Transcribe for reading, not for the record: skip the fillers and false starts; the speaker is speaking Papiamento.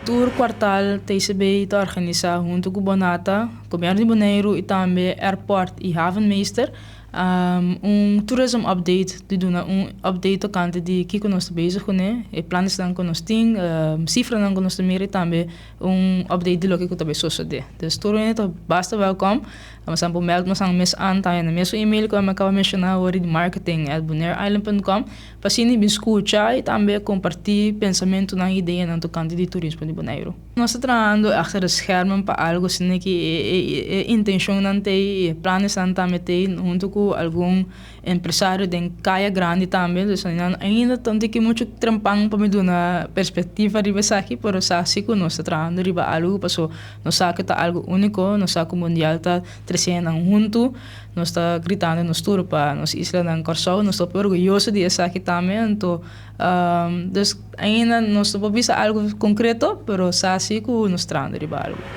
Tur kwartaal TCB ta organisá huntu ku Bonata, Gobièrnu di Boneiru i tambe Airport i Havenmeester un tourism update di duna un update tokante di kiko nos ta bezig kuné, e planesnan ku nos tin, sifranan ku nos ta mira i tambe un update di loke ku ta bai sosodé. Dus tur hende ta basta wèlkòm. Nos por mèld nos mes an tambe na mesun email ku mi a kaba menshoná awor di marketing@bonaireisland.com pa asina bin skucha i tambe kompartí pensamentunan i ideanan tokante di turismo di Boneiru. Nos ta trahando achter de schermen pa algu asina ku e intenshonnan t'ei i e planesnan tambe t'ei huntu ku algun empresario den Kaya Grandi tambe. Dus ainda ta un tiki muchu trempan pa mi duna perspektiva riba esaki, pero sa si ku nos ta trahando riba algu paso nos sa ku ta algu úniko, nos sa ku mundial ta tresiendo nan huntu, nos ta gritando nos tur pa nos islanan Kòrsou, nos ta hopi orguyoso di esaki tambe. Anto dus ainda nos no por bisa algu konkreto, pero sa si ku nos trahando riba algu.